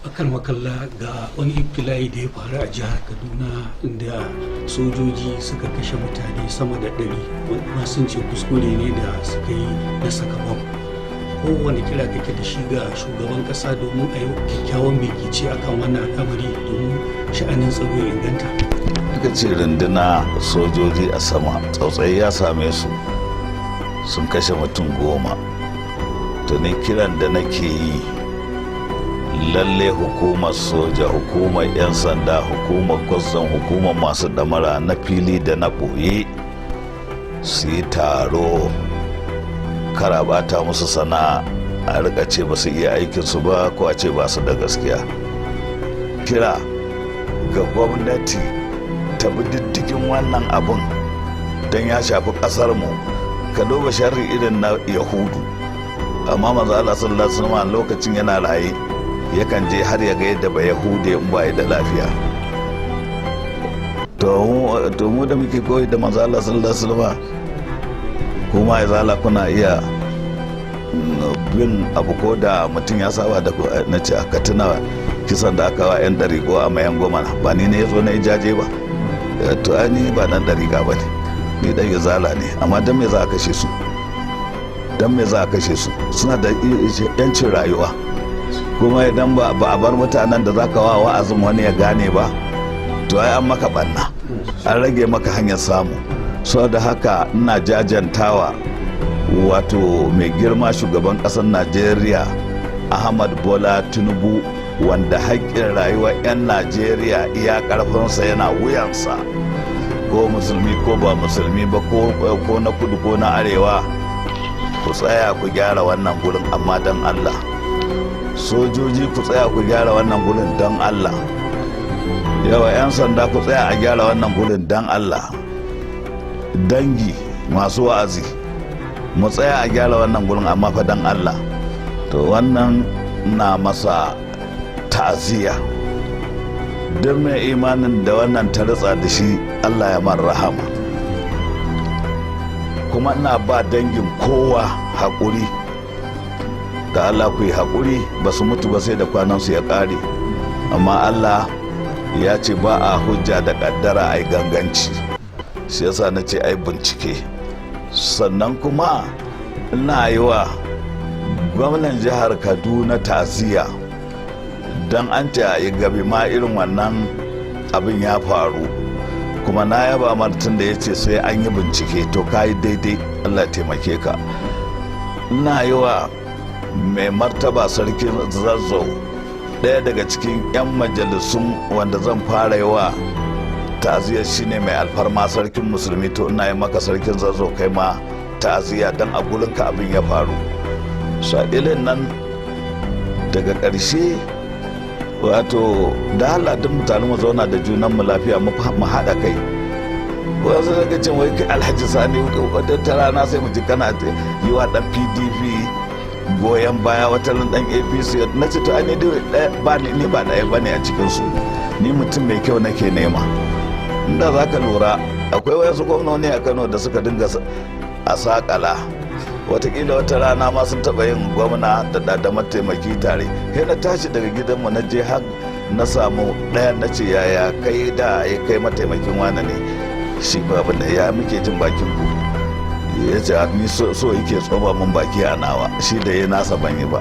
Akan makalla, ga wani ibtila'i da ya faru a jihar Kaduna inda sojoji suka kashe mutane sama da 100. Sun ce kuskure ne da suka yi na saka bam. Kowane kira kake da shi ga shugaban kasa domin a yi kyakkyawan bincike akan wannan al'amari domin sha'anin tsaro ya inganta? Aka ce runduna sojoji a sama, tsautsayi ya same su, sun kashe mutum 10. To, ni kiran da nake yi, lalle hukumar soja, hukumar 'yan sanda, hukumar kwastam, hukumar masu damara na fili da na ɓoye, su yi taro, kara bata musu sana'a, a rika ce ba su iya aikinsu ba ko a ce ba su da gaskiya. Kira ga gwamnati ta bi diddigin wannan abun don ya shafi ƙasarmu. Ka duba sharri irin na Yahudu, amma Manzo Allah sallallahu alaihi wasallam lokacin yana raye yakan je har ya ga yadda ba Yahude in ba da lafiya. To, mu da muke koyi da Manzo Allah sallallahu alaihi wasallam, kuma ya zala kuna iya bin abu ko da mutum ya saba da na ce aka tuna kisan da aka wa 'yan ɗariƙo a Mayan Goma, ba ni ne ya zo na yi jaje ba. To, ai ni ba dan ɗariƙa ba ne, ni dan Izala ne, amma dan me za a kashe su? Dan me za a kashe su? Suna da yancin rayuwa. Kuma idan ba a bar mutanen da za ka wa wa'azin wani ya gane ba, to ai an maka banna, an rage maka hanyar samu. Da haka ina jajantawa wato mai girma shugaban ƙasar Najeriya Ahmad Bola Tinubu, wanda haƙƙin rayuwar 'yan Najeriya iya ƙarfinsa yana wuyansa, ko musulmi ko ba musulmi ba, ko na kudu ko na arewa, ku tsaya ku gyara wannan gurin, amma don Allah. Sojoji, ku tsaya ku gyara wannan gurin don Allah. Yawa 'yan sanda, ku tsaya a gyara wannan gurin don Allah. Dangi masu wa'azi, mu tsaya a gyara wannan gurin, amma fa don Allah. To, wannan na masa ta'aziyya. Duk mai imanin da wannan ta ritsa da shi, Allah ya mar rahama. Kuma ina ba dangin kowa haƙuri da Allah, ku yi haƙuri, ba su mutu ba sai da kwanansu ya ƙare. Amma Allah ya ce ba a hujja da ƙaddara a yi ganganci, shi yasa na ce ai bincike. Sannan kuma ina yi wa gwamnan jihar Kaduna ta'aziyya don an ce a gabi ma irin wannan abin ya faru, kuma na yaba martin da ya ce sai an yi bincike. To, ka yi daidai, Allah taimake ka. Ina yi wa mai martaba Sarkin Zazzau, ɗaya daga cikin 'yan majalisun wanda zan fara yi wa ta'aziyya shine mai alfarma Sarkin Musulmi. To, ina yi maka, Sarkin Zazzau, kai ma ta'aziyya don a gurinka abin ya faru. Sa'ilin nan daga ƙarshe, wato da Allah duk mutane mu zauna da junanmu lafiya, mu haɗa kai. Wasu daga cin wai Alhaji Sani, wata ta rana sai mu ji kana yi wa dan PDP goyon baya, wata dan APC. Na ce to ai ni ba ni ba ɗaya bane a cikin su, ni mutum mai kyau nake nema. Inda za ka lura, akwai wasu gwamnoni a Kano da suka dinga a sakala, watakila wata rana ma sun taɓa yin gwamna da mataimaki tare. Sai na tashi daga gidanmu na je har na samu ɗaya, na ce, "Yaya kai da ya kai mataimakin wane ne shi ba abin da ya muke jin bakin ku?" Ya ce ni so yake tsoma min baki a nawa, shi da ya nasa ban yi ba.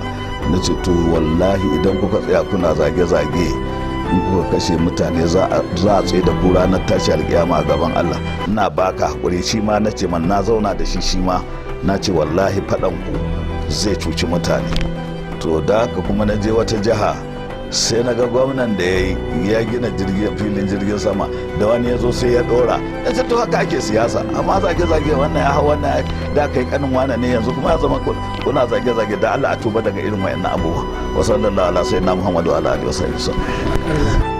Na ce to wallahi idan kuka tsaya kuna zage-zage, in kuka kashe mutane, za a tsaye da ku ranar tashi alkiyama a gaban Allah. Ina baka hakuri. Shi ma na ce man na zauna da shi, shi ma na ce wallahi faɗan ku zai cuci mutane. To, da haka kuma na je wata jiha, sai na ga gwamnan da ya yi ya gina filin jirgin sama, da wani ya zo sai ya dora. Ya ce to haka ake siyasa, amma zage-zage, wannan ya hau wannan, da kai kanin wane ne, yanzu kuma ya zama kuna zage-zage. Da Allah a tuba daga irin wayannan abubuwa. Wa sallallahu ala sayyidina Muhammadu wa ala alihi wa sahbihi.